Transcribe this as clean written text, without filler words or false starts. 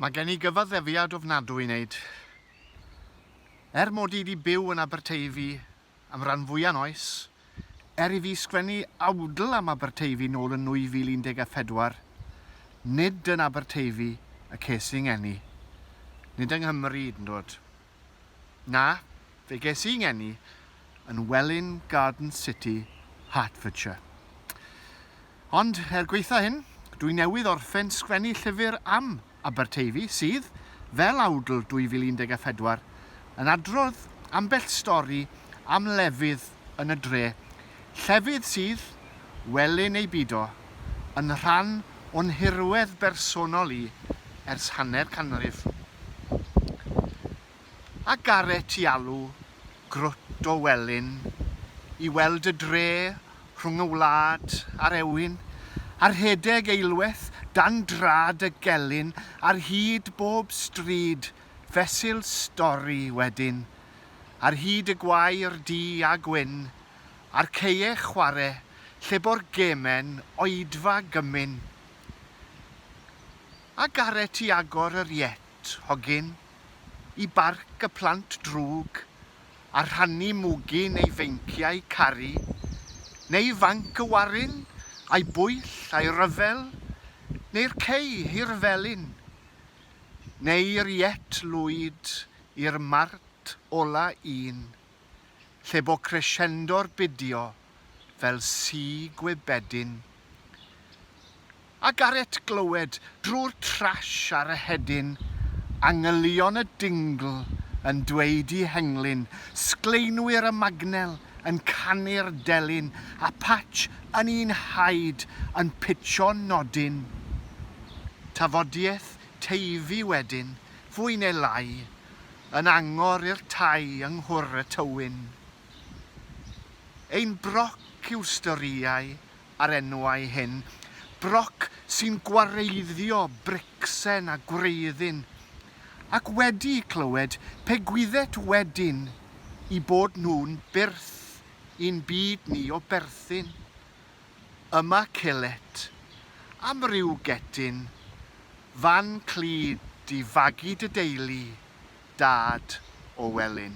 Mae gen i gyfaddefiad ofnadwy i wneud. Er mod i 'di byw yn Aberteifi am ran fwya'n oes, er i fi sgwennu awdl am Aberteifi nôl yn 2014, nid yn Aberteifi y ces i 'ngeni. Nid yng Nghymru hyd yn oed. Na, fe ges i 'ngeni yn Welwyn Garden City, Hertfordshire. Ond, er gwaetha hyn, dwi newydd orffen sgwennu llyfr am Aberteifi sydd, fel awdl 2014, yn adrodd ambell stori am lefydd yn y dre, llefydd sydd, welyn ei bido, yn rhan o'n nhirwedd bersonol i ers hanner canrif. A garet i alw grwt o welyn i weld y dre rhwng y wlad a'r ewin, a rhedeg eilweth dan drad y gelyn ar hyd bob stryd fesul stori wedyn, ar hyd y gwair du a gwyn, a'r ceie chware lle bo'r gemen oedfa gymun. A garet i agor yr iet, hogyn, i barc y plant drwg, a rhannu mwgyn ei feinciau caru, neu fanc y warin, a'i bwyll a'i ryfel, neu'r cei hirfelyn, neu'r iet lwyd i'r mart ola un, lle bo crescendo'r bidio fel si gwybedyn. A garet glywed drwy'r trash ar y hedyn, angylion y dingl yn dweud 'u henglyn, sgleinwyr y magnel yn canu'r delyn, a Patch yn un haid yn pitio nodyn. Tafodiaeth Teifi wedyn, fwy neu lai, yn angor i'r tai yng Nghwr y Tywyn. Ein broc yw'r storïau a'r enwau hyn, broc sy'n gwareiddio bricsen a gwreiddyn, ac wedi clywed pe gwyddet wedyn 'u bod nhw'n byrth i'n byd ni o berthyn. Yma celet, am ryw getyn, fan clyd i fagu dy deulu, dad o welyn.